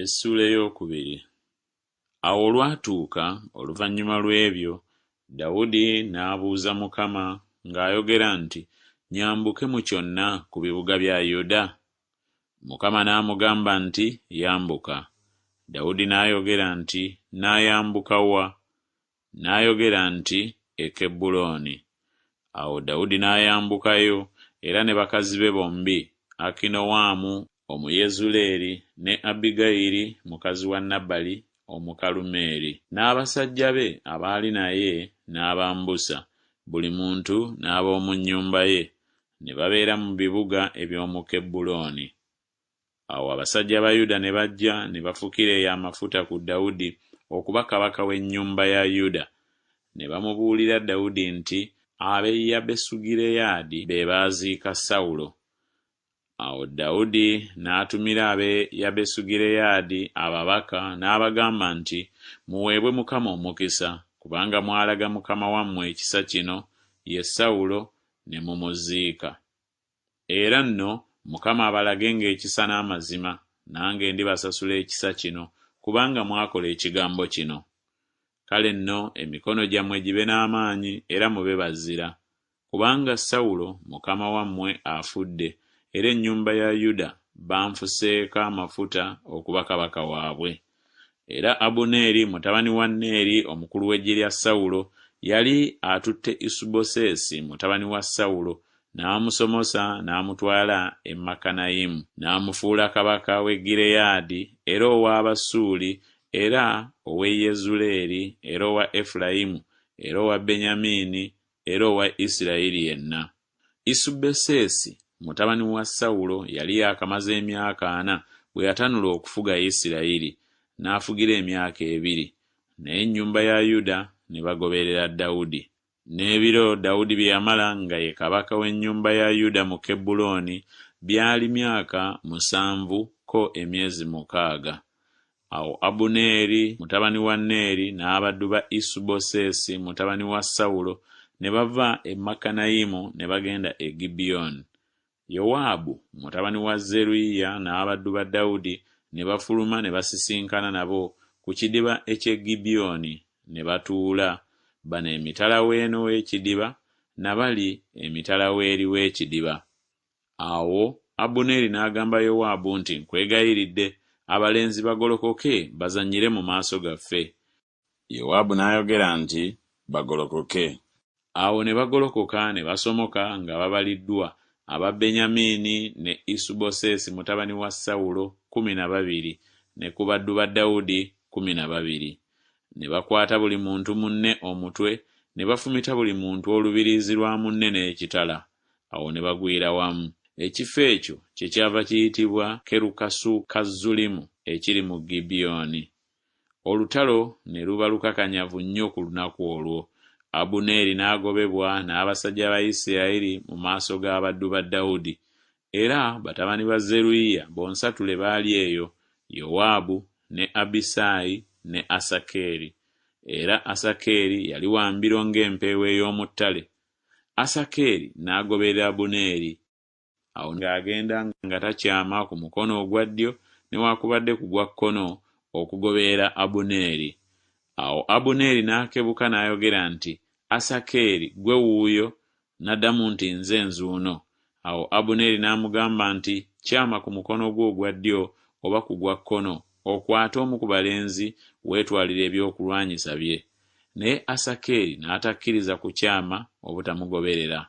Essuula ey'okubiri. Awo olwatuuka oluvannyuma lw'ebyo, Dawudi n'abuuza Mukama ng'ayogera nti Nyambuke mu kyonna ku bibuga bya Yuda? Mukama n'amugamba nti Yambuka. Dawudi n'ayogera nti Naayambuka wa? N'ayogera nti E Kebbulooni. Awo Dawudi n'ayambukayo, era ne bakazi be bombi, Akinoamu Omuyezuleeri ne Abbigayiri mukazi wa Nabali Omukalumeeri. N'abasajja be abaali naye n'abambusa, buli muntu n'ab'omu nnyumba ye, ne babeera mu bibuga eby'omu Kebbulooni. Awo abasajja ba Yuda ne bajja ne bafukira eyo amafuta ku Dawudi okuba kabaka w'ennyumba ya Yuda. Ne bamubuulira Dawudi nti Ab'e Yabesugireyaadi be baaziika Sawulo. Awo Dawudi n'atumira ab'e Yabesugireyaadi ababaka n'abagamba nti Muweebwe Mukama omukisa, kubanga mwalaga mukama wammwe ekisa kino, ye Sawulo, ne mumuziika. Era nno Mukama abalagenga ekisa n'amazima, nange ndibasasula ekisa kino, kubanga mwakola ekigambo kino. Kale nno emikono gyammwe gibe n'amaanyi era mube bazira, kubanga Sawulo mukama wammwe afudde, era ennyumba ya Yuda banfuseeko amafuta okuba kabaka waabwe. Era Abuneeri mutabani wa Neeri omukulu w'eggye lya Sawulo yali atutte Isubosesi mutabani wa Sawulo n'amusomosa n'amutwala e Makanayimu, n'amufuula kabaka w'e Gireyaadi era ow'Abasuuli era ow'e Yezuleeri era owa Efulayimu era owa Benyamiini era owa Isirayiri yenna. Isubosesi mutabani wa Sawulo yali yaakamaze emyaka ana bwe yatanula okufuga Isirayiri, n'afugira emyaka ebiri, naye ennyumba ya Yuda ne bagoberera Dawudi. N'ebiro Dawudi bye yamala nga ye kabaka w'ennyumba ya Yuda mu Kebbulooni byali myaka musanvu ko emyezi mukaaga. Awo Abuneeri mutabani wa Neeri n'abaddu ba Isubosesi mutabani wa Sawulo ne bava e Makanayimu ne bagenda e Gibyoni. Yowaabu mutabani wa Zeruyiya n'abaddu ba Dawudi ne bafuluma ne basisinkana nabo ku kidiba eky'e Gibyoni, ne batuula, bano emitala w'eno w'ekidiba, na bali emitala w'eri w'ekidiba. Awo Abuneeri n'agamba Yowaabu nti, Nkwegayiridde, abalenzi bagolokoke bazannyire mu maaso gaffe. Yowaabu n'ayogera nti, Bagolokoke. Awo ne bagolokoka ne basomoka nga babaliddwa, aba Benyamini ne Isubosesi mutabani wa Sawulo 12, ne ku baddu ba Dawudi 12. Ne bakwata buli muntu munne omutwe, ne bafumita buli muntu olubiriizi lwa munne n'ekitala. Awo ne bagwira wamu. Ekifo ekyo kyekyava kiyitibwa Kerukasukazzulimu ekiri mu Gibyoni. Olutalo ne luba lukakanyavu nnyo ku lunaku olwo. Abuneeri n'agobebwa n'abasajja ba Isirayiri mu maaso g'abaddu ba Dawudi. Era batabani ba Zeruyiya bonsatule baali eyo, Yowaabu, ne Abisaayi, ne Asakeeri. Era Asakeeri yali wa mbiro ng'empeewo ey'omu ttale. Asakeeri n'agoberera Abuneeri. Awo ng'agenda nga takyama ku mukono ogwa ddyo newaakubadde ku gwa kkono okugoberera Abuneeri. Awo Abuneeri n'akebuka n'ayogera nti, Asakeeri, ggwe wuuyo? N'addamu nti, Nze nzuuno. Awo Abuneeri n'amugamba nti, Kyama ku mukono gwo ogwa ddyo oba ku gwa kkono, okwate omu ku balenzi, weetwalire ebyokulwanyisa bye. Naye Asakeeri n'atakkiriza kukyama obutamugoberera.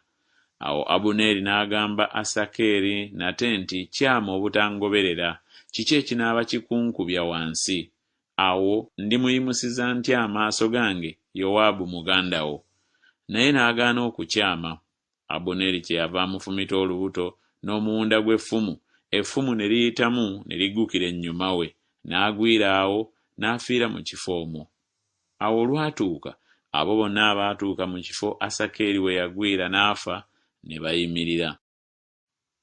Awo Abuneeri n'agamba Asakeeri nate nti, Kyama obutangoberera, kiki ekinaaba kikunkubya wansi? Awo ndimuyimusiza ntya amaaso gange Yowaabu muganda wo? Naye n'agaana okukyama. Abuneeri kyeyava amufumita olubuto n'omuwunda gw'effumu, effumu ne liyitamu ne liggukira ennyuma we, n'agwira awo, n'afiira mu kifo omwo. Awo olwatuuka, abo bonna abaatuuka mu kifo Asakeeri we yagwira n'afa ne bayimirira.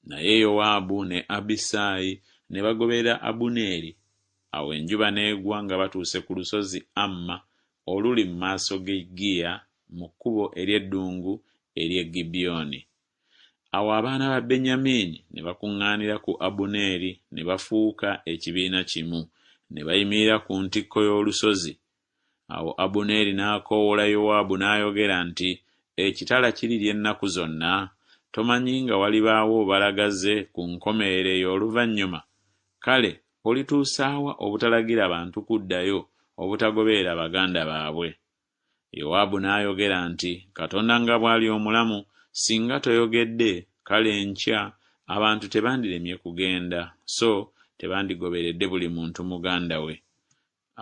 Naye Yowaabu ne Abisaayi ne bagoberera Abuneeri. Awo enjuba n'egwa nga batuuse ku lusozi Amma oluli mu maaso g'e Giya mu kkubo ery'eddungu ery'e Gibyoni. Awo abaana ba Benyamini ne bakuŋŋaanira ku Abuneeri ne bafuuka ekibiina kimu, Ne bayimirira ku ntikko y'olusozi. Awo Abuneeri n'akoowoola Yowaabu n'ayogera nti Ekitala kirirya ennaku zonna? Tomanyi nga walibaawo obubalagaze ku nkomerero ey'oluvannyuma? Kale olituusa wa obutalagira bantu kuddayo, obutagoberera baganda baabwe? Yowaabu n'ayogera nti Katonda nga bw'ali omulamu, singa toyogedde, kale enkya abantu tebandiremye kugenda, so tebandigoberedde buli muntu muganda we.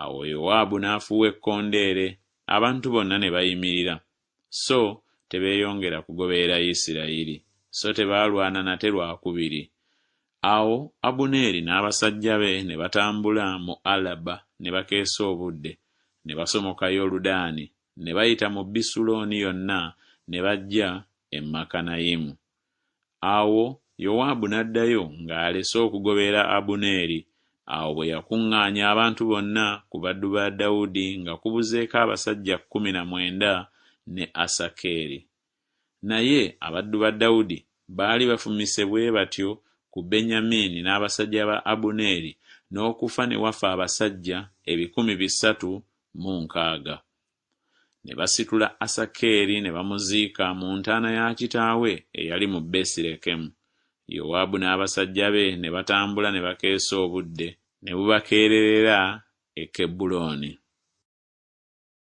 Awo Yowaabu n'afuuwa ekkondeere, abantu bonna ne bayimirira, so tebeeyongera kugoberera Isirayiri, so tebaalwana nate lwa kubiri. Awo Abuneeri n'abasajja be ne batambula mu Alaba ne bakeesa obudde, ne basomoka Yoludaani, ne bayita mu Bisulooni yonna ne bajja e Makanayimu. Awo Yowaabu n'addayo ng'alese okugoberera Abuneeri. Awo bwe yakuŋŋaanya abantu bonna ku baddu ba Dawudi nga kubuzeeko abasajja 19 ne Asakeri. Naye abaddu ba Dawudi baali bafumise bwe batyo ku Benyamini n'abasajja ba Abuneeri n'okufa ne wafa abasajja 360. Ne basitula Asakeri ne bamuziika mu ntaana ya kitaawe eyali mu Besirekemu. Yowaabu n'abasajja be ne batambula ne bakeesa obudde, ne bubakeererera e Kebbulooni.